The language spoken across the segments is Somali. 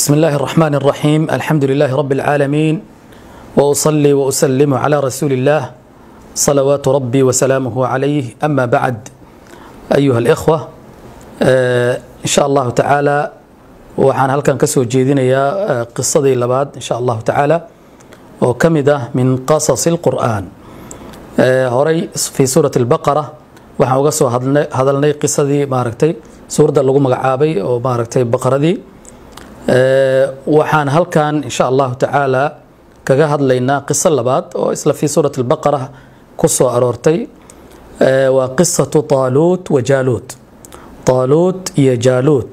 بسم الله الرحمن الرحيم. الحمد لله رب العالمين، وأصلي وأسلم على رسول الله صلوات ربي وسلامه عليه. أما بعد، أيها الإخوة، إن شاء الله تعالى waxaan halkan ka soo jeedinayaa qisadii labaad, insha Allahu tacaala, oo ka mid ah min qasasi lqur'aan. Horay fi suurati albaqara waxaan uga soo hadalnay qisadii, maaragtay, suuradda lagu magacaabay oo, maaragtay, baqaradii. Waxaan halkan, insha Allahu tacaala, kaga hadlaynaa qiso labaad oo isla fi suurati albaqara ku soo aroortay. Waa qisatu Taaluut wa Jaaluut, Taaluut iyo Jaaluut.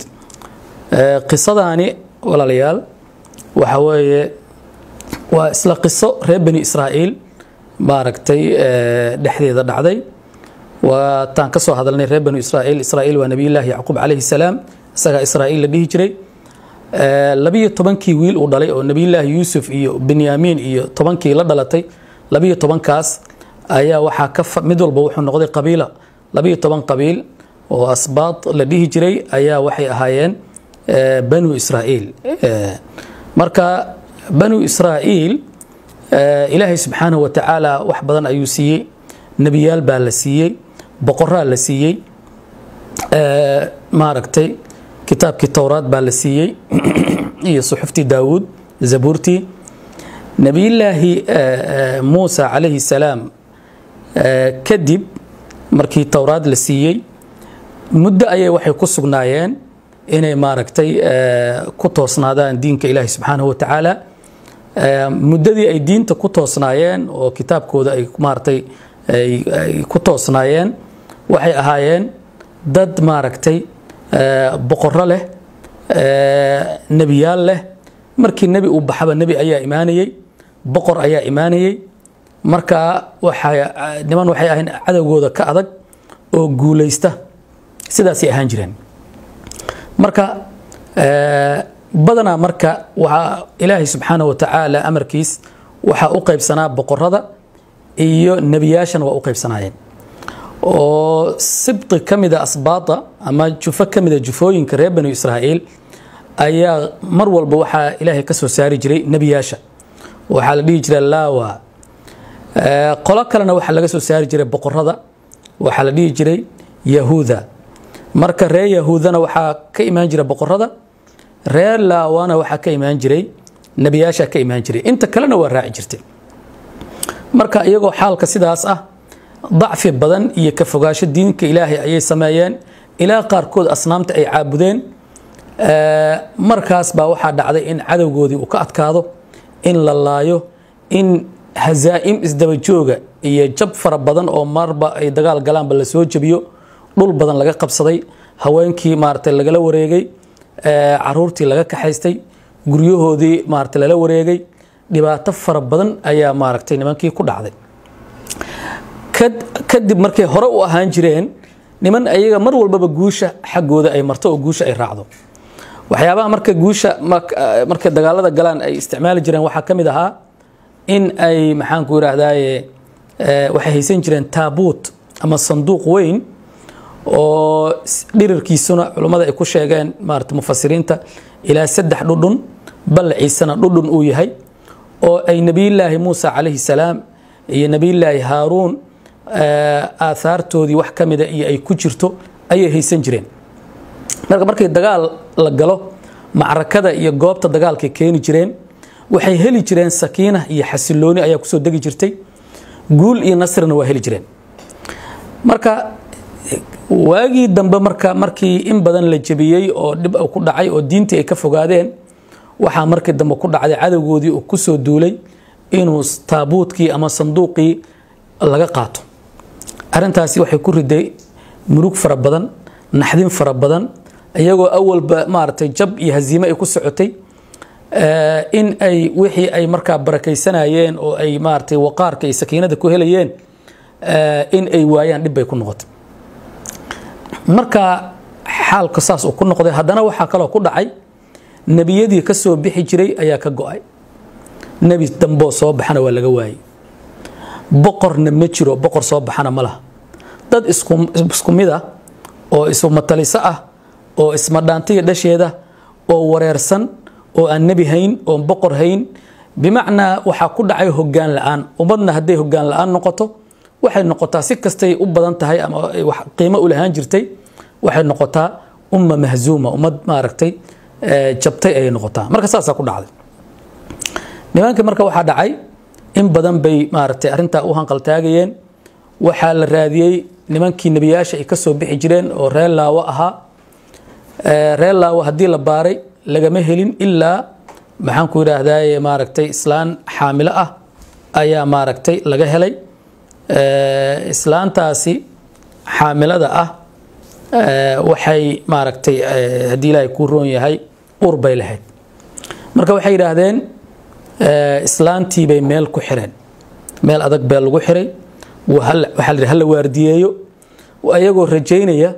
Qisadaani, walaalayaal, waxa weeye waa isla qiso reer Bani Israa'iil, maaragtay, dhexdeeda dhacday. Waa taan ka soo hadalnay reer Banu Israa'iil. Israa'iil waa Nabiyullaahi Yacquub calayhi salaam, isagaa Israa'iil la dhihi jiray. 12-kii wiil uu dhalay oo Nabiyullaahi Yuusuf iyo Benyaamiin iyo 10-kii la dhalatay, 12-kaas ayaa waxaa ka mid walba wuxuu noqday qabiila. 12 qabiil oo asbaad la dhihi jiray ayaa waxay ahaayeen Banu Israa'iil. Marka Banu Israa'iil Ilaahay subxaanahu wa tacaala wax badan ayuu siiyey. Nebiyaal baa la siiyey, boqoraa la siiyey, maaragtay, kitaabkii Towraad baa la siiyey iyo suxuftii Daawuud, Zabuurtii. Nebiyullaahi Muusa calayhi salaam kadib markii Towraad la siiyey, muddo ayay waxay ku sugnaayeen inay, maaragtay, ku toosnaadaan diinka Ilaahi subxaanahu wa tacaala. Muddadii ay diinta ku toosnaayeen oo kitaabkooda ay, maaragtay, ay ku toosnaayeen, waxay ahaayeen dad, maaragtay, boqorro leh, nebiyaal leh. Markii nebi uu baxaba, nebi ayaa imaanayey, boqor ayaa imaanayey. Marka waxay niman waxay ahayn cadowgooda ka adag oo guulaysta, sidaasay ahaan jireen. Marka badanaa marka waxaa Ilaahay subxaanahu wa tacaala amarkiis waxaa u qaybsanaa boqorada iyo nebiyaashana waa u qaybsanaayeen, oo sibti ka mida asbaada ama jufo ka mida jufooyinka reer Banu Israa'iil ayaa mar walba waxaa Ilaahay ka soo saari jiray nebiyaasha, waxaa la dhihi jiray Laawa. Qolo kalena waxaa laga soo saari jiray boqorada, waxaa la dhihi jiray Yahuuda. Marka reer Yahuudana waxaa ka imaan jira boqorada, reer Laawana waxaa ka imaan jiray nebiyaasha ka imaan jiray, inta kalena waa raaci jirtay. Marka iyagoo xaalka sidaas ah, dacfi badan iyo ka fogaasho diinka Ilaahay ayay sameeyeen, ilaa qaarkood asnaamta ay caabudeen. Markaas baa waxaa dhacday in cadowgoodii uu ka adkaado, in la laayo, in hazaa'im isdaba jooga iyo jab fara badan oo marba ay dagaal galaanba la soo jabiyo, dhul badan laga qabsaday, haweenkii, maaragtay, lagala wareegay, caruurtii laga kaxaystay, guryahoodii, maaragtay, lala wareegay. Dhibaato fara badan ayaa, maaragtay, nimankii ku dhacday. Kadib markay hore u ahaan jireen niman ayaga mar walbaba guusha xaggooda ay marto oo guusha ay raacdo, waxyaabaha marka guusha markay dagaalada galaan ay isticmaali jireen waxaa ka mid ahaa in ay, maxaan ku yidhaahdaaye, waxay haysan jireen taabuut ama sanduuq weyn oo dhirirkiisuna culummada ay ku sheegeen, maarata, mufasiriinta, ilaa 3 dhudhun, ballaciisana dhudhun uu yahay, oo ay Nebiyullaahi Muusa calayhi salaam iyo Nebiyullaahi Haaruun aahaartoodii wax ka mida iyo ay ku jirto ayay haysan jireen. Marka markay dagaal la galo, macrakada iyo goobta dagaalkay keeni jireen, waxay heli jireen sakiina iyo xasilooni ayaa kusoo degi jirtay, guul iyo nasrina waa heli jireen. Marka waagii dambe, marka markii in badan la jebiyey oo dhib ku dhacay oo diintii ay ka fogaadeen, waxaa markii dambe ku dhacday cadowgoodii uu kusoo duulay inuu taabuutkii ama sanduuqii laga qaato. Arrintaasi waxay ku riday murug fara badan, naxdin fara badan, iyagoo awalba, maaragtay, jab iyo haziime ay ku socotay, in ay wixii ay markaa barakaysanayeen oo ay, maaragtay, waqaarka iyo sakiinada ku helayeen in ay waayaan dhib bay ku noqotay. Marka xaalka saas uu ku noqday, haddana waxaa kaloo ku dhacay nebiyadii ka soo bixi jiray ayaa ka go'ay. Nebi damboo soo baxana waa laga waayey, boqorna ma jiro, boqor soo baxana ma laha. Dad isku mid ah oo isu mataliso ah oo ismadhaantiya dhasheeda oo wareersan oo aan nebi hayn oon boqor hayn. Bimacnaa waxaa ku dhacay hoggaan la-aan. Ummadna hadday hoggaan la-aan noqoto, waxay noqotaa si kastay u badan tahay ama wax qiimo u lahaan jirtay, waxay noqotaa umma mahzuuma, ummad maaragtay jabtay ayay noqotaa. Marka saasaa ku dhacday nimankii. Marka waxaa dhacay in badan bay maaragtay arrintaa u hanqaltaagayeen. Waxaa la raadiyey nimankii nebiyaasha ay ka soo bixi jireen oo reer Laawo ahaa. Reer Laawo haddii la baaray lagama helin, ilaa maxaan ku yidhaahdaye maaragtay islaan xaamilo ah ayaa maaragtay laga helay. Islaantaasi xaamilada ah waxay maaragtay, haddii Ilaahay kuu roon yahay, uur bay lahayd. Marka waxay yidhaahdeen islaantii bay meel ku xireen, meel adag bee lagu xiray. Waxaa la yidhi hala waardiyeeyo, ayagoo rajaynaya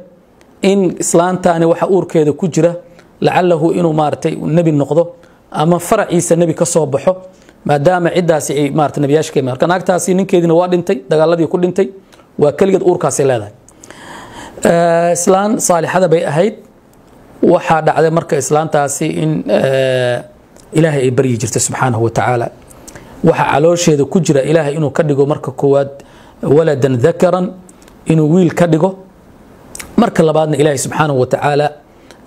in islaantaani waxa uurkeeda ku jira lacalahu inuu maaragtay nebi noqdo ama faraciisa nebi ka soo baxo, maadaama ciddaasi ay maarata nebiyaasha ka imaan. Marka naagtaasi ninkeediina waa dhintay, dagaaladii ku dhintay, waa keligeed, uurkaasay leedahay. Islaan saalixada bay ahayd. Waxaa dhacday marka islaantaasi in Ilaahay ay baryi jirtay subxaanahu wa tacaala waxa caloosheeda ku jira Ilaahay inuu ka dhigo marka koowaad waladan dakaran, inuu wiil ka dhigo, marka labaadna Ilaahay subxaanahu wa tacaala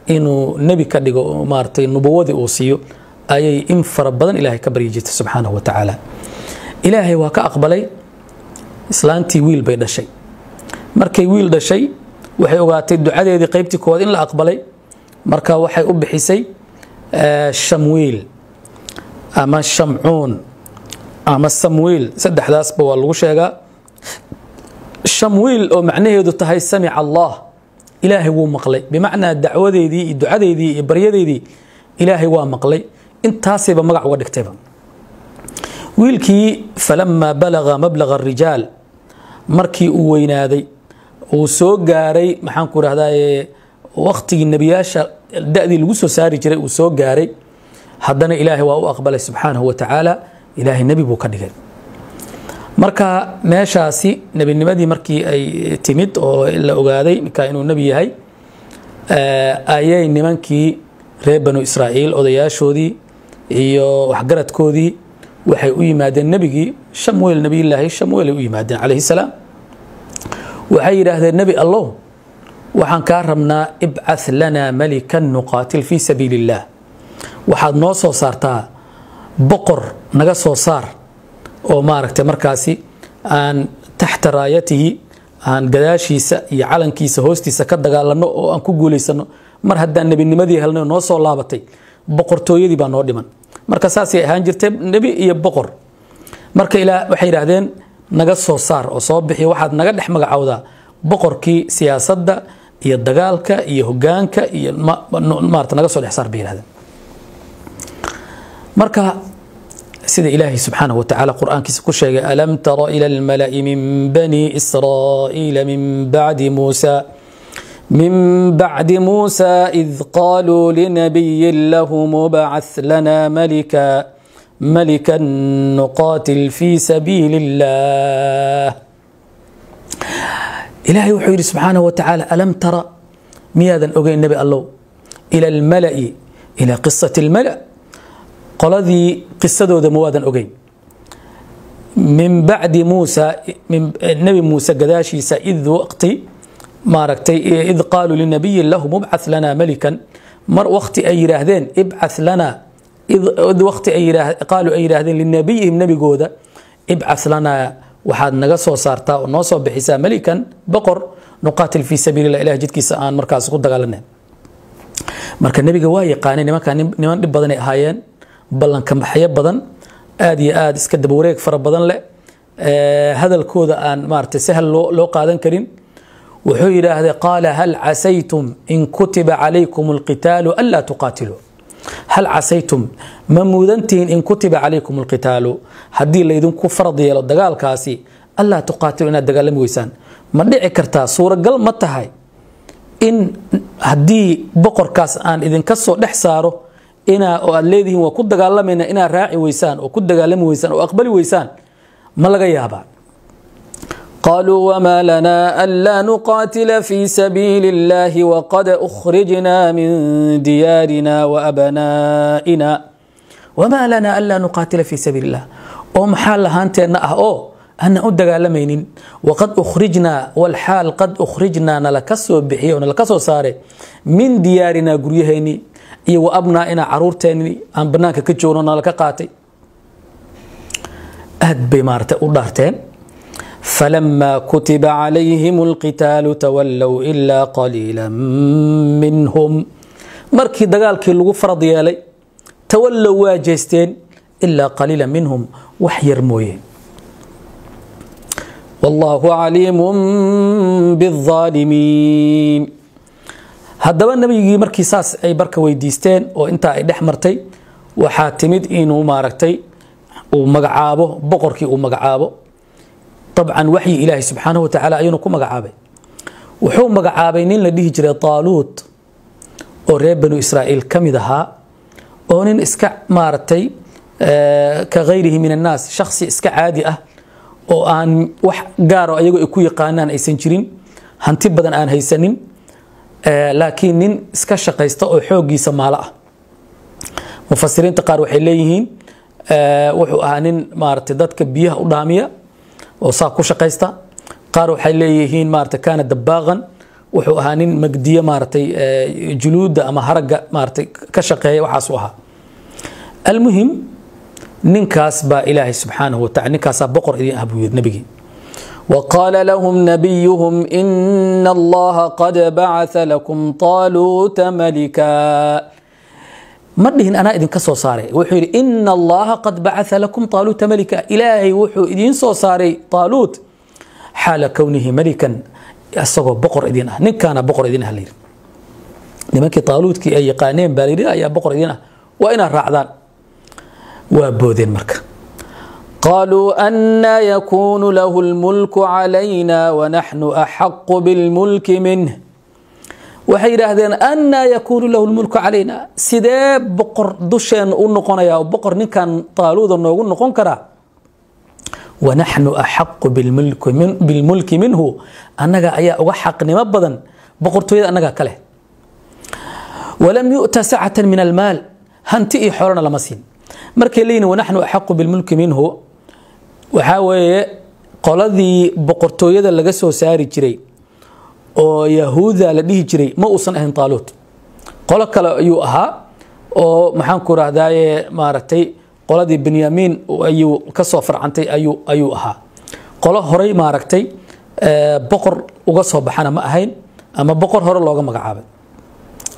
inuu nebi ka dhigo oo maaragtay nubuwadii uu siiyo ayay in fara badan Ilaahay ka baryi jirtay subxaanahu wa tacaala. Ilaahay waa ka aqbalay. Islaantii wiil bay dhashay. Markay wiil dhashay waxay ogaatay ducadeedii qaybtii koowaad in la aqbalay. Marka waxay u bixisay Shamwiil ama Shamcuun ama Samwiil, saddexdaasba waa lagu sheegaa. Shamwiil oo macnaheedu tahay samica Allah, Ilaahay wuu maqlay, bimacnaa dacwadeedii iyo ducadeedii iyo baryadeedii Ilaahay waa maqlay. Intaasayba magac uga dhigtayba wiilkii. Falamaa balaga mablaga arijaal, markii uu weynaaday uu soo gaaray, maxaan ku rahdaye, waktigii nebiyaasha da'dii lagu soo saari jiray uu soo gaaray, haddana Ilaahay waa u aqbalay subxaanahu wa tacaala, Ilaahay nebi buu ka dhigay. Marka meeshaasi nebinimadii markii ay timid oo la ogaaday ninkaa inuu nebi yahay, ayay nimankii reer Banu Israa'iil odayaashoodii iyo waxgaradkoodii waxay u yimaadeen nebigii Shamuel, nebiyullaahi Shamuel ay u yimaadeen calayhi salaam. Waxay yidhaahdeen: "Nebi Allow, waxaan kaa rabnaa ibcath lana malikan nuqaatil fii sabiili illah, waxaad noo soo saartaa boqor, naga soo saar oo maaragtay markaasi aan taxta raayatihi, aan gadaashiisa iyo calankiisa hoostiisa ka dagaalano oo aan ku guulaysano. Mar haddaan nebinimadii helnay oo noo soo laabatay, boqortooyadii baa noo dhiman." Marka saasay ahaan jirtay, nebi iyo boqor. Marka ilaa waxay yidhaahdeen naga soo saar oo soo bixi, waxaad naga dhex magacowdaa boqorkii siyaasadda iyo dagaalka iyo hogaanka iyo maarata naga soo dhex saar bay yidhahdeen. Marka sida Ilaahay subxaanahu watacaala qur'aankiisa ku sheegay: alam tara ila almala'i min bani Israa'iila min bacdi Muusa id qaluu linabiyin lahum ubcath lana malikan nuqaatil fi sabiili illah. Ilaahay wuxuu yidhi subxaanahu wa tacaala: alam tara, miyaadan ogeyn nebi Allow, ila almala'i, ila qisati almala', qoladii qisadooda ma waadan ogeyn, min bacdi Muusa, nebi Muuse gadaashiisa, id waqti maaragtay, id qaaluu linabiyin lahum ibcath lana malikan, mar waqti ay yidhaahdeen ibcath lana, id waqti ay qaaluu ay yidhaahdeen linabiyihim, nebigooda, ibcath lana, waxaad naga soo saartaa oo noo soo bixisaa malikan, boqor, nuqaatil fii sabiili llah, Ilahay jidkiisa aan markaas ku dagaalanay. Marka nebiga waa yaqaanay nimankaa, niman dhib badanay ahaayeen, ballanka maxyo badan, aad iyo aad iska daba wareeg fara badan leh, hadalkooda aan maaragtay sahal loo qaadan karin. Wuxuu yidhaahday: qaala hal casaytum in kutiba calaykum alqitaalu anlaa tuqaatiluu, hal casaytum, ma mudantihiin, in kutiba calaykum alqitaalu, haddii laydinku farad yeelo dagaalkaasi, anlaa tuqaatilu, inaad dagaalami weysaan? Ma dhici kartaa, suuragal ma tahay in haddii boqorkaas aan idinka soo dhex saaro inaa oo aad leedihiin waa ku dagaalamayna, inaad raaci weysaan oo ku dagaalami weysaan oo aqbali weysaan? Ma laga yaabaa? Qaluu wamaa lanaa anlaa nuqaatila fii sabiili illaahi waqad ukhrijnaa min diyaarina wa abnaa'ina. Wamaa lanaa anlaa nuqaatila fii sabiili illah, oo maxaa lahaanteenna ah oo aanan u dagaalamaynin? Waqad ukhrijnaa, walxaal qad ukhrijnaa, nala ka soo bixiyey oo nala ka soo saaray, min diyaarinaa, guryaheennii, iyo wa abnaa'inaa, caruurteennii aan banaanka ka joogno nala ka qaatay. Aad bay maaragtay u dhaarteen. Falamaa kutiba calayhim alqitaalu tawallow ilaa qaliila minhum. Markii dagaalkii lagu farad yeelay, tawallow, waa jeesteen, ilaa qaliila minhum, wax yar mooye. Wallaahu caliimun biaalimiin. Haddaba nebigii markii saas ay barka weydiisteen oo intaa ay dhex martay, waxaa timid inuu maaragtay uu magacaabo boqorkii uu magacaabo. Dabcan waxyi Ilaahay subxaanahu wa tacaala ayuuna ku magacaabay. Wuxuu magacaabay nin la dhihi jiray Taaluut oo reer Banu Israa'iil ka mid ahaa, oo nin iska maaragtay ka gayrihi min annaas, shakhsi iska caadi ah oo aan wax gaaro ayago ay ku yaqaanaan aysan jirin, hanti badan aan haysanin, laakiin nin iska shaqaysta oo xooggiisa maalo ah. Mufasiriinta qaar waxay leeyihiin wuxuu ahaa nin maaragtay dadka biyaha u dhaamiya oo saa ku shaqaysta. Qaar waxay leeyihiin maaragtay kaana dabaaqan, wuxuu ahaa nin magdiye maaragtay juluudda ama haragga maaragtay ka shaqeeya, waxaasuu ahaa. Almuhim, ninkaas baa Ilaahay subxaanahu wa tacala, ninkaasaa boqor idin ah buu yidhi nabigii. وقال لهم نبيهم إن الله قد بعث لكم طالوت ملكا. Ma dhihin anaa idinka soo saaray. Wuxuu yidhi: ina Allaha qad bacatha lakum Taaluuta malika. Ilaahay wuxuu idiin soo saaray Taaluut xaala kownihi malikan, isagoo boqor idin ah. Ninkaana boqor idin ah layidhi. Nimankii Taaluutkii ay yaqaaneen baa layidhi ayaa boqor idin ah, waa inaad raacdaan. Waa boodeen marka. Qaluu anaa yakunu lahu lmulku calayna wanaxnu axaqu bilmulki minh. Waxay yidhaahdeen: anaa yakuunu lahu lmulku calayna, sidee boqor dusheenna u noqonayaa oo boqor ninkan Taaluuda noogu noqon karaa? Wanaxnu axaqu bilmulki minhu, annaga ayaa uga xaqnimo badan boqortooyada, annagaa ka leh. Walam yu'ta sacatan min almaal, hanti iyo xoolana lama siin. Markay leeyihin wanaxnu axaqu bilmulki minhu, waxaa weeye qoladii boqortooyada laga soo saari jiray oo Yahuuda la dhihi jiray ma uusan ahayn Taaluut, qolo kale ayuu ahaa oo maxaan ku rahdaaye maaragtay qoladii Benyamin ayuu ka soo farcantay ayuu ahaa. Qolo horay maaragtay boqor uga soo baxana ma ahayn ama boqor hore looga magacaabay.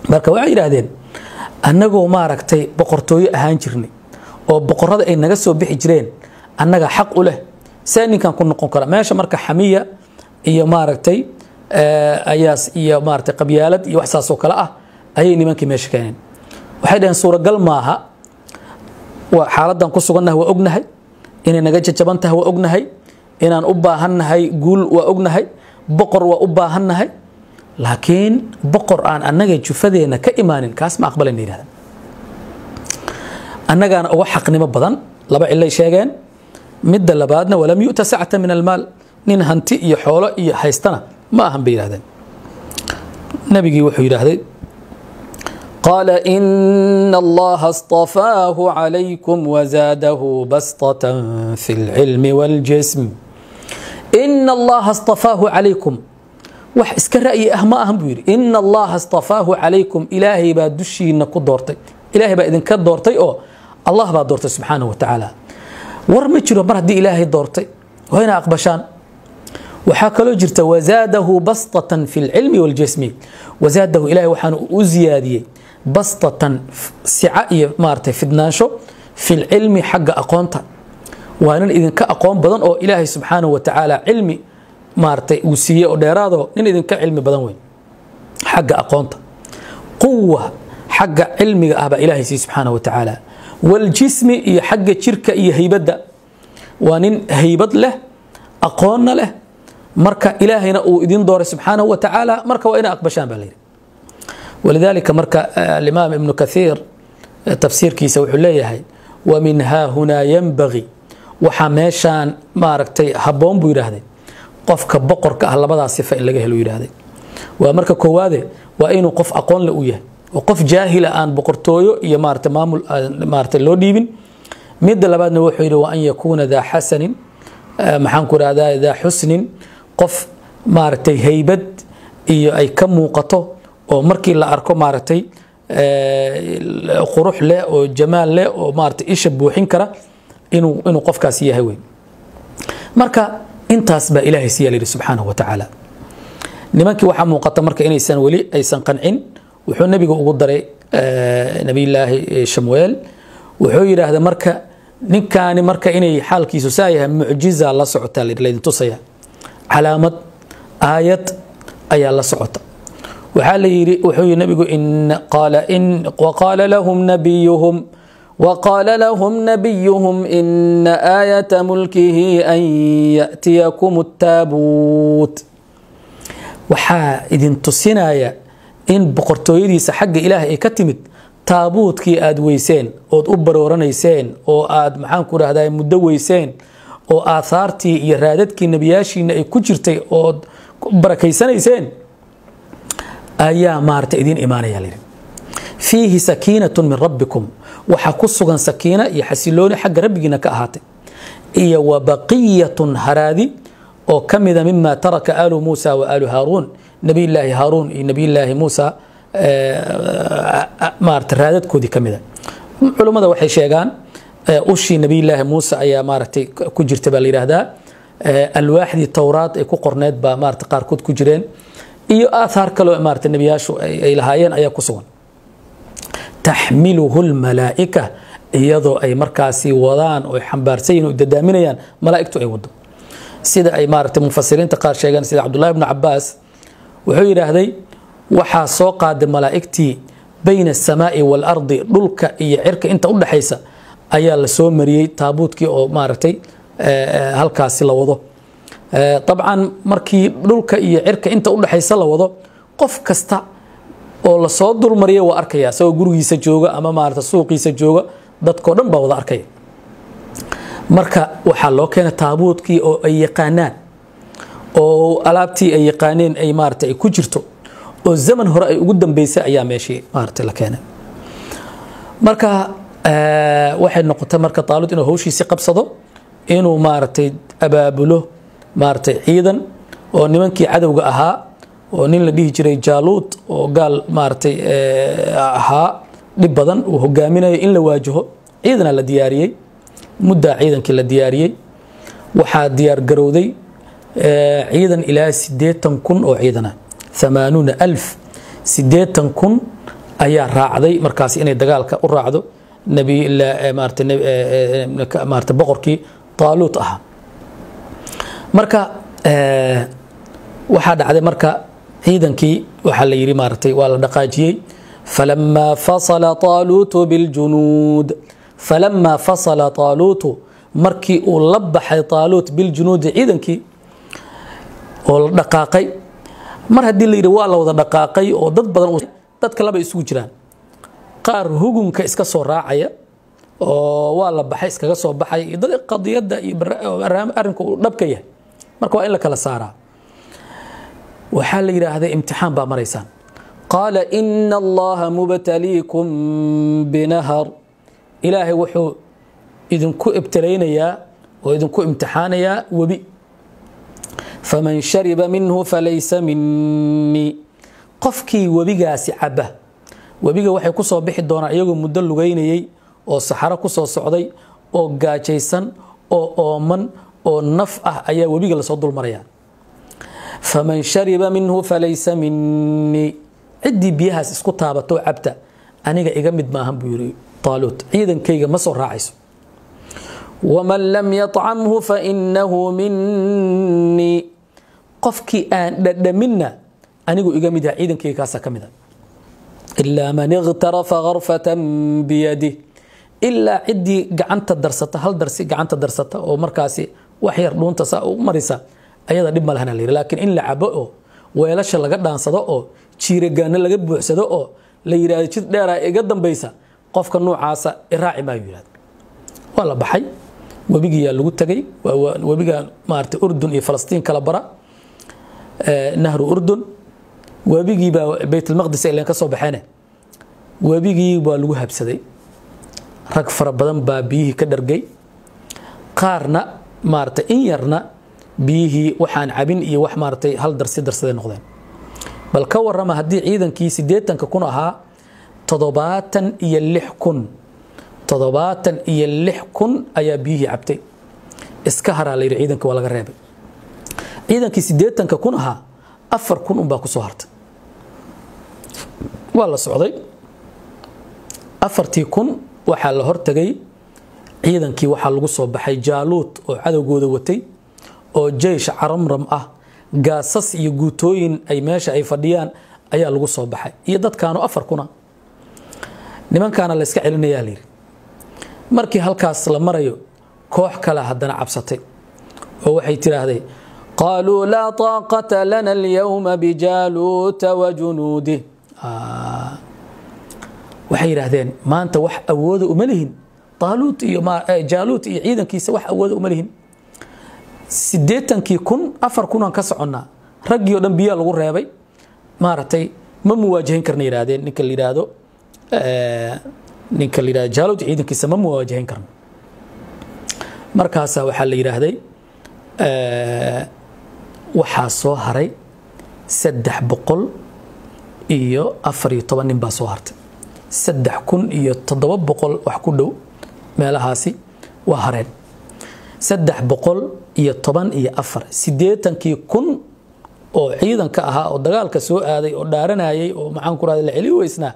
Marka waxay yidhaahdeen: annagoo maaragtay boqortooyo ahaan jirnay oo boqorada ay naga soo bixi jireen, annaga xaq u leh, see ninkan ku noqon kara meesha? Marka xamiya iyo maaragtay ayaas iyo maaragtay qabyaalad iyo wax saas oo kale ah ayay nimankii meesha keeneen. Waxay dhaheen: suuragal maaha, waa xaaladdan ku sugannahay waa ognahay, inay naga jajaban tahay waa ognahay, inaan u baahannahay guul waa ognahay, boqor waa u baahannahay, laakiin boqor aan annaga jufadeenna ka imaanin kaas ma aqbalayna, yidhahda. Annagaana uga xaqnimo badan. Laba cilay sheegeen. Midda labaadna, walam yu'ta sacata min almaal, nin hanti iyo xoolo iyo haystana ma ahan bay yidhahdeen. Nabigii wuxuu yidhaahday: qaala ina Allaha اصطafaahu calaykum wazaadahu bastatan fi اlcilmi wاljism. Ina Allaha اصطafaahu calaykum, wax iska ra'yi ah ma ahan buu yidhi. Ina Allaha اصطafaahu calaykum, Ilaahay baa dushiina ku doortay, Ilaahay baa idinka doortay oo Allah baa doortay subxaanahu wa tacaala. War ma jiro, mar haddii Ilaahay doortay waa inaa aqbashaan. Waxaa kaloo jirta wazaadahu bastatan fi lcilmi waljismi. Wazaadahu, Ilahay waxaanu u ziyaadiyey, bastatan, sica iyo maaragtay fidnaansho, fi lcilmi, xagga aqoonta. Waa nin idinka aqoon badan oo Ilaahay subxaanahu wa tacaala cilmi maaragtay uu siiyey oo dheeraado, nin idinka cilmi badan weyn xagga aqoonta. Quwa xagga cilmiga ah baa Ilaahay siiyey subxaanahu wa tacaala, waljismi, iyo xagga jirka iyo haybadda. Waa nin haybad leh, aqoonna leh. Marka Ilaahayna uu idin dooray subxaanahu wa tacaala, marka waa ina aqbashaan baa layidhi. Walidaalika marka alimaam Ibnu Kathiir tafsiirkiisa wuxuu leeyahay: wa min haahunaa yanbagii, waxaa meeshaan maaragtay habboon buu yidhaahday. Qofka boqorka ah labadaas sifa in laga helo yiraahday. Waa marka koowaade, waa inuu qof aqoon leh u yahay, oo qof jaahila aan boqortooyo iyo maarata maamul maarata loo dhiibin. Midda labaadna wuxuu yidhi wa an yakuuna daa xasanin, maxaan ku rahdaa, daa xusnin, qof maaragtay haybad iyo ay ka muuqato oo markii la arko maaragtay qurux leh oo jamaal leh oo maaragtay isha buuxin kara inuu qofkaasi yahay wey. Marka intaas baa Ilaahay siyaa layidhi subxaanahu wa tacaala. Nimankii waxaa muuqata marka inaysan weli aysan qancin. Wuxuu nebiga ugu daray Nabiyullaahi Shamueel, wuxuu yidhaahda marka ninkaani marka inay xaalkiisu saa yahay, mucjiza la socota laydin tusaya, calaamad aayad ayaa la socota. Waxaa la yidhi, wuxuu yidhi nebigu in qaala in waqaala lahum nabiyuhum وقال لهم نبيهم إن آية ملكه أن يأتيكم التابوت. Waxaa idin tusinaya in boqortooyadiisa xagga Ilaah ay ka timid taabuutkii aad weyseen ood u barooranayseen oo aad, maxaan ku rahdaa, muddo weyseen oo aathaartii iyo raadadkii nebiyaashiina ay ku jirtay ood barakaysanayseen ayaa maarata idiin imaanaya layidhi. Fiihi sakiinatu min rabbikum, waxaa ku sugan sakiina iyo xasilooni xagga rabbigiina ka ahaatay, iyo wa baqiyatun, haraadi oo ka mida, mima taraka aalu Muusa wa aalu Haaruun, Nabiyllaahi Haaruun iyo Nabiyllaahi Muusa maarata raadadkoodii ka mida. Culummada waxay sheegaan ushii Nabiyllaahi Muuse ayaa maaragtay ku jirta baa la yidhaahdaa, alwaaxdii Towraad ay ku qorneed baa maarata qaarkood ku jireen, iyo aathaar kaloo maarata nebiyaashu ay lahaayeen ayaa ku sugan. Taxmiluhu lmalaa'ika, iyadoo ay markaasi wadaan oo xambaarsan yihin oo dadaaminayaan malaa'igtu ay wado, sida ay maaragtay mufasiriinta qaar sheegeen, sida Cabdullahi bnu Cabaas wuxuu yidhaahday waxaa soo qaaday malaa'igtii bayna asamaa'i waalardi, dhulka iyo cirka inta u dhexaysa ayaa la soo mariyey taabuutkii oo maaragtay halkaasi la wado. Dabcan markii dhulka iyo cirka inta u dhexaysa la wado, qof kasta oo lasoo dulmariya waa arkaya, isagoo gurigiisa jooga ama maarata suuqiisa jooga, dadkoo dhan baa wada arkaya. Marka waxaa loo keenay taabuutkii oo ay yaqaanaan oo alaabtii ay yaqaaneen ay maarata ay ku jirto oo zaman hore ay ugu dambeysay ayaa meeshii maarata la keenay. Marka waxay noqotay marka Taaluud inuu hawshiisi qabsado, inuu maaragtay abaabulo maaragtay ciidan oo nimankii cadowga ahaa oo nin la dhihi jiray Jaaluud oo gaal maaragtay ahaa dhib badan uu hogaaminayo in la waajaho. Ciidana la diyaariyey, muddaa ciidankii la diyaariyey. Waxaa diyaar garowday ciidan ilaa 80,000 oo ciidana, 80,000, 80,000 ayaa raacday markaas inay dagaalka u raacdo nabi maarata maarata boqorkii Taaluut ahaa. Marka waxaa dhacday marka ciidankii waxaa la yidhi maaragtay waa la dhaqaajiyey. Falamaa fasala Taaluutu biljunuud, falamaa fasala Taaluutu, markii uu la baxay Taaluut biljunuudi, ciidankii oo la dhaqaaqay. Mar haddii la yidhi waa la wada dhaqaaqay oo dad badan, dadka laba isugu jiraan: qaar hugunka iska soo raacaya oo waa la baxay iskaga soo baxay, iyo dad qadiyadda iyo arrinka uu dhabka yahay. Marka waa in la kala saaraa. Waxaa la yidhaahday imtixaan baa maraysaan. Qaala ina Allaha mubtaliikum binahar, Ilaahay wuxuu idinku ibtilaynayaa oo idinku imtixaanayaa webi. Faman shariba minhu falaysa minii, qofkii webigaasi caba. Webiga waxay ku soo bixi doonaan iyagoo muddo lugeynayey oo saxaro ku soo socday oo gaajaysan oo ooman oo naf ah ayaa webiga lasoo dulmaraya. Faman shariba minhu falaysa minii, ciddii biyahaas isku taabatoo cabta aniga iga mid maahan buu yidhi Taaluut, ciidankayga ma soo raacayso. Waman lam yacamhu fainahu minii, qofkii aan dhadhaminna anigu iga mid yahay, ciidankayga kaasaa ka mid a. Ilaa man iqtarafa garfatan biyadih, ilaa ciddii gacanta darsata, hal darsi gacanta darsata oo markaasi wax yar dhuunta saa u marisa, ayada dhib ma lahana la yidhi. Laakiin in la cabo oo weelasha laga dhaansado oo jiiragaano laga buuxsado oo la yidhahdo jid dheeraa iga dambaysa, qofka noocaasa iraaci maayu yidhahdo. Waa la baxay, webigiyaa lagu tegay, webiga maarata Urdun iyo Falastiin kala bara. Nahru Urdun, webigii baa Baytulmaqdis ay leen ka soo baxeene, webigii baa lagu habsaday. Rag fara badan baa biyihii ka dhargay, qaarna maaragtay in yarna biyihii waxaan cabin iyo wax maaragtay hal darsi darsaday noqdeen. Bal ka warrama haddii ciidankii 80,000 ahaa 76,000, 76,000 ayaa biyihii cabtay. Iska haraa la yidhi, ciidanka waa laga reebay. Ciidankii 80,000 ahaa 4,000 unbaa ku soo hartay. Waa la socday, 4,000 waxaa la hortagay ciidankii. Waxaa lagu soo baxay Jaaluud oo cadowgooda watay oo jeysh caramram ah, gaasas iyo guutooyin ay meesha ay fadhiyaan ayaa lagu soo baxay, iyo dadkaanu 4,000 nimankaana la iska celinayaa layidhi. Markii halkaas la marayo, koox kale haddana cabsatay oo waxay tidhaahday: qaaluu laa taaqata lana alyawma bijaaluuta wa junuudih. Waxay yidhaahdeen maanta wax awooda uma lihin Taaluut iyo Jaaluut iyo ciidankiisa, wax awooda uma lihin. 80,000 4,000 aan ka soconnaa, raggii oo dhan biyaa lagu reebay, maaragtay ma muwaajahin karna yidhaahdeen ninka la yidhahdo Jaaluut ciidankiisa ma muwaajahin karno. Markaasaa waxaa la yidhaahday waxaa soo haray 314 nin baa soo hartay. 3700 wax ku dhow meelahaasi waa hareen. 314, 80,000 oo ciidanka ahaa oo dagaalka soo aaday oo dhaaranayay oo maxaan ku rahday la celi weysnaa,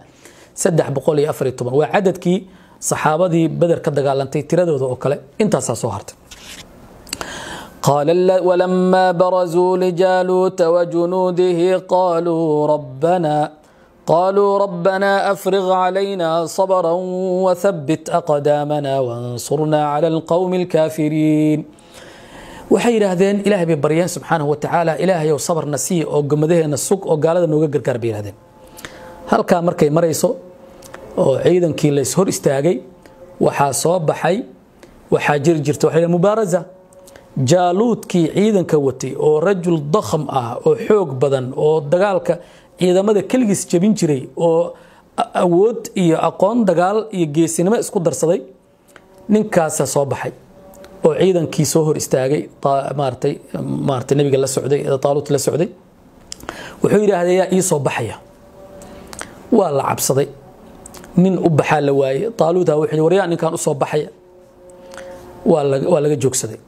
314 waa cadadkii saxaabadii Beder ka dagaalantay tiradooda oo kale, intaasaa soo hartay. قال ولما برزوا لجالوت وجنوده قالوا ربنا أفرغ علينا صبرا وثبت أقدامنا وانصرنا على القوم الكافرين. Waxay yidhaahdeen, Ilaahay bay baryeen subxaanahu wa tacaala, Ilaahayow sabarna sii oo gomadaheena sug oo gaalada nooga gargaar bay yidhahdeen. Halkaa markay marayso oo ciidankii la is hor istaagay, waxaa soo baxay, waxaa jiri jirta waxa mubaarasa. Jaaluudkii ciidanka watay oo rajul dakham ah oo xoog badan oo dagaalka ciidamada keligiis jebin jiray oo awood iyo aqoon dagaal iyo geesinimo isku darsaday, ninkaasa soo baxay oo ciidankii soo hor istaagay, maaratay nabiga la socday, Taaluut la socday. Wuxuu yidhaahday: yaa ii soo baxaya? Waa la cabsaday, nin u baxaa la waayey. Taaluuta wuxuu yidhi: waryaa ninkaan u soo baxaya? Waa laga joogsaday.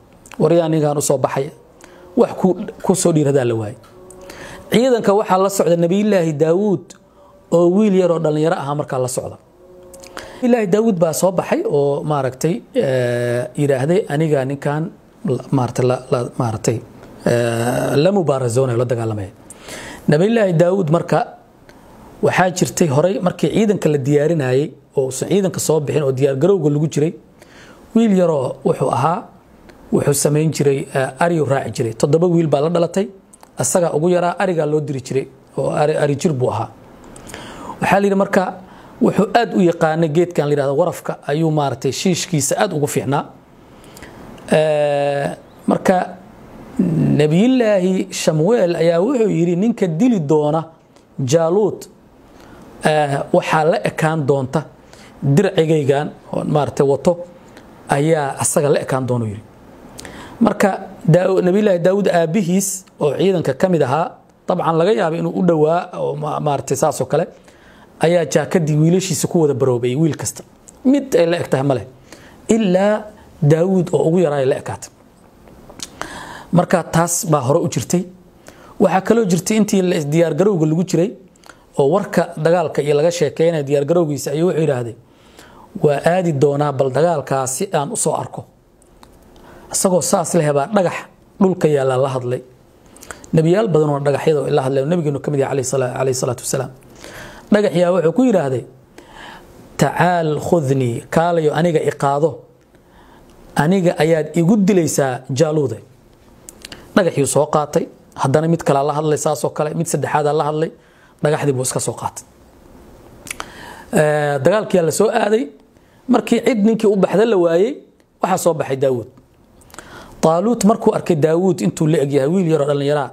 Waryaa ninkaan u soo baxaya? Wax ku soo dhiiradaa la waayey. Ciidanka waxaa la socda Nabiyullaahi Daawuud oo wiil yaroo dhallinyaro ahaa markaa la socda. Nabiyullaahi Daawuud baa soo baxay oo maaragtay yidhaahday: aniga ninkan maaratay maaragtay la mubaarazoonaya, la dagaalamaya. Nabiyullaahi Daawuud marka waxaa jirtay horay markii ciidanka la diyaarinayay oo uusan ciidanka soo bixin oo diyaargarowga lagu jiray, wiil yaroo wuxuu ahaa, wuxuu samayn jiray ariyu raaci jiray. 7 wiil baa la dhalatay, asagaa ugu yaraa, arigaa loo diri jiray oo ari jir buu ahaa. Waxaa la yidhi marka wuxuu aad u yaqaanay geedkan la yidhahdo warafka, ayuu maaragtay shiishkiisa aad ugu fiicnaa. Marka Nebiyullaahi Shamueel ayaa wuxuu yidhi: ninka dili doona Jaaluud waxaa la ekaan doonta dircigaygan oo maaragtay wato ayaa asaga la ekaan doona, yidhi. Marka Nabiyullaahi Daawuud aabbihiis oo ciidanka ka mid ahaa, dabcan laga yaabay inuu u dhowaa oo maaragtay saasoo kale, ayaa jaakadii wiilashiisa ku wada baroobayay. Wiil kasta mid ay la eg tahay male, ilaa Daawuud oo ugu yaraa ay la ekaatay. Marka taas baa hore u jirtay. Waxaa kaloo jirtay intii diyaargarowga lagu jiray oo warka dagaalka iyo laga sheekeynaya diyaargarowgiisa, ayuu wuxuu yidhaahday: waa aadi doonaa bal dagaalkaas si aan u soo arko. Isagoo saas leh baa dhagax dhulka yaallaa la hadlay. Nebiyaal badan oo dhagaxyada la hadlay, nabigeenu ka mid yahay calayhi salaatu wasalaam. Dhagaxyaa wuxuu ku yidhaahday: tacaal khudnii, kaalayo aniga iqaado, aniga ayaad igu dilaysaa Jaaluude. Dhagaxyuu soo qaatay, haddana mid kalaa la hadlay saasoo kale, mid saddexaadaa la hadlay, dhagaxdii buu iska soo qaatay. Dagaalkiyaa la soo aaday. Markii cid ninkii u baxda la waayey, waxaa soo baxay Daawuud. Taaluut markuu arkay Daawuud intuu la egyahay, wiil yaroo dhallinyaraa,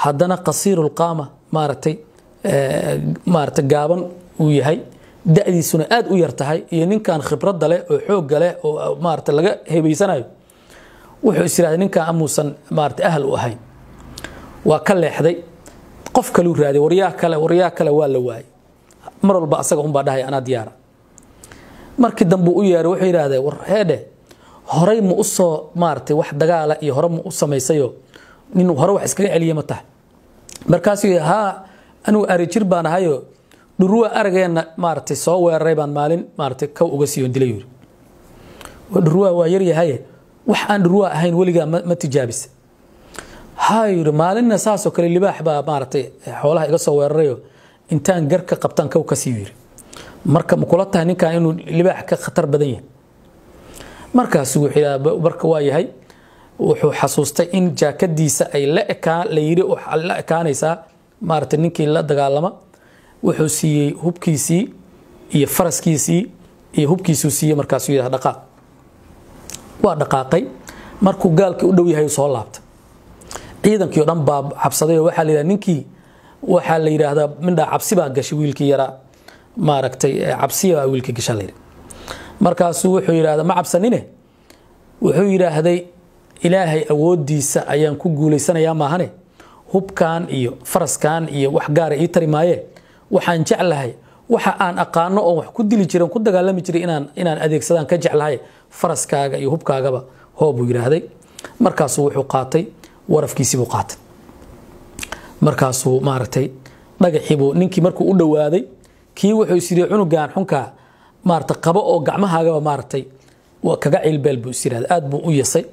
Haddana qasiirulqaama, maaragtay, maaragtay, gaaban uu yahay, da'diisuna aad u yar tahay, iyo ninkan khibradda leh oo xoogga leh oo maaragtay laga heebaysanayo, wuxuu is yidhahday ninkan amuusan maaragtay ahal u ahayn. Waa ka leexday, qof kaluu raaday, waryaa kale, waryaa kale, waa la waayay. Mar walba asaga unbaa dhahay anaa diyaara. Markii dambe u yeeray, wuxuu yidhahdee, war heedhe, horay ma u soo maaragtay wax dagaala iyo hore ma u samaysayo, nin hore wax iskaga celiya ma tahay? Markaasuu yidhi, haa, anigu ari jir baan ahayo, dhuruwa arageenna maaragtay soo weeraray baan maalin maaragtay kaw uga siiyon dilay. Yidhi, dhuruwa waa yaryahaye, wax aan dhuruwa ahayn weligaa ma tijaabisa? Haa, yidhi, maalinna saasoo kale libaax baa maaragtay xoolaha iga soo weerarayo, intaan garka qabtaan kaw ka siiyo. Yidhi, marka ma kula tahay ninkan inuu libaax ka khatar badan yahay? Markaasuu wuxuu yidhahdaa, marka waa yahay. Wuxuu xasuustay in jaakadiisa ay la ekaa la yidhi la ekaanaysaa maaragtay ninkii la dagaalama. Wuxuu siiyey hubkiisii iyo faraskiisii iyo hubkiisuu siiyey. Markaasuu yidhahda, dhaqaaq. Waa dhaqaaqay. Markuu gaalkii u dhow yahay soo laabtay. Ciidankii oo dhan baa cabsaday oo waxaa la yidhahda ninkii, waxaa la yidhaahdaa, mindhaa cabsi baa gashay wiilkii yaraa, maaragtay, cabsiya baa wiilkii gashaa la yidhi. Markaasuu wuxuu yidhahdaa, ma cabsanine. Wuxuu yidhaahday, Ilaahay awooddiisa ayaan ku guulaysanayaa maahane, hubkan iyo faraskan iyo wax gaara ii tari maaye. Waxaan jeclahay waxa aan aqaano oon wax ku dili jiray, ku dagaalami jiray, inaan adeegsadaan ka jeclahay faraskaaga iyo hubkaagaba, hoo, buu yidhaahday. Markaasuu wuxuu qaatay warafkiisii buu qaatay. Markaasuu maaragtay dhagaxii buu ninkii markuu u dhowaaday, kii wuxuu is yidhi, cunugan xunkaa maaragtay qabo oo gacmahaagaba maaragtay waa kaga cilbeel, buu is yidhahday. Aad buu u yasay.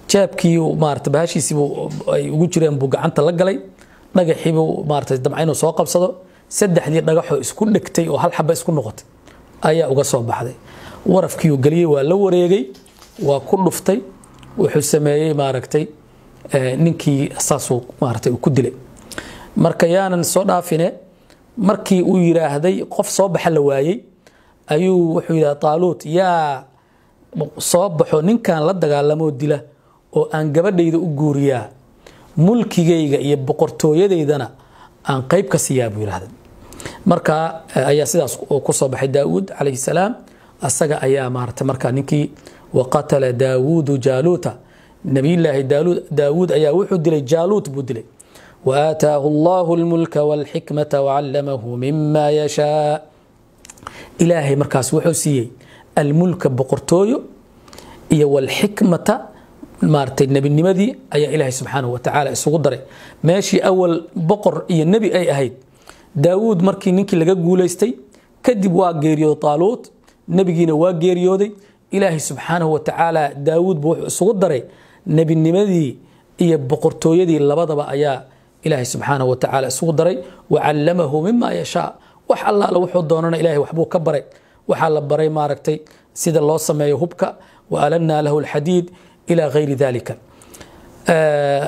Jeebkii maaragtay bahashiisii buu ay ugu jireen buu gacanta la galay. Dhagaxii buu maaragtay damca inuu soo qabsado. Saddexdii dhagaxoo isku dhegtay oo hal xaba isku noqotay ayaa uga soo baxday. Warafkiiuu geliyey, waa la wareegay, waa ku dhuftay. Wuxuu sameeyey maaragtay ninkii saasuu maaragtay ku dilay. Marka yaanan soo dhaafine, markii uu yidhaahday qof soo baxa la waayey, ayuu wuxuu yidhahda Taaluut, yaa soo baxo ninkan la dagaalamoo dila oo aan gabadhayda u guuriyaa, mulkigayga iyo boqortooyadaydana aan qayb ka siiyaa, buu yidhahday. Marka ayaa sidaas ku soo baxay Daawuud calayhi salaam. Asaga ayaa maaragtay markaa ninkii, waqatala Daawuudu Jaaluuta, nabiyullaahi Daawuud ayaa wuxuu dilay Jaaluut buu dilay. وآتاه الله الملك والحكمة وعلمه مما يشاء. إلهي مركاس wuxuu siiyey الملك boqortooyo iyo والحكمة maartay nebinimadii ayaa Ilaahay subxaanahu watacaala isugu daray. Meeshii awal boqor iyo nebi ay ahayd Daawuud, markii ninkii laga guulaystay kadib waa geeriyooday Taaluut, nebigiina waa geeriyooday. Ilaahay subxaanahu watacaala Daawuud buu wuxuu isugu daray nebinimadii iyo boqortooyadii, labadaba ayaa Ilaahay subxaanahu watacaala isugu daray. Wacallamahu mima yashaa, wax allaala wuxuu doonana Ilahay waxbuu ka baray. Waxaa la baray maaragtay sida loo sameeyo hubka, wa alanna lahu alxadiid ila gayri dalika.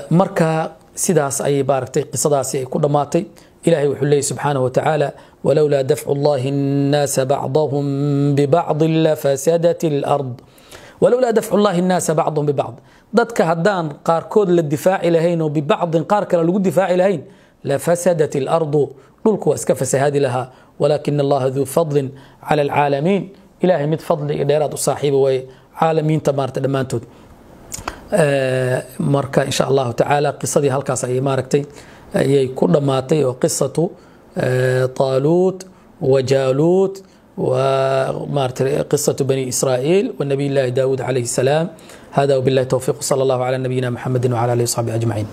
Marka sidaas ayay maaragtay qisadaasi ay ku dhammaatay. Ilahay wuxuu leeyay subxaanahu watacaala, walowlaa dafcu llahi الnaasa bacdahum bibacdin lafasadat alard. Walowlaa dafcu llahi الnaasa bacdahum bibacd, dadka haddaan qaarkood la difaaci lahayn oo bibacdin qaar kale lagu difaaci lahayn, lafasadat alardu, dhulku waa iska fasahaadi lahaa. Walakin allaha duu fadlin cala alcaalamiin, Ilahay mid fadli iyo dheeraad u saaxiiba waaye caalamiinta maarata dhammaantood. Marka insha allahu tacaala qisadii halkaas ayay maaragtay ayay ku dhammaatay, oo qisatu Taaluut wa Jaaluut wa maaragtay qisatu bani Israa'iil wa nabiy llahi Daawuud calayhi salaam. Hada wabillahi towfiiq, sala allahu cala nabiyina Muxamedi wcala alihi wasaxbihi ajmaciin.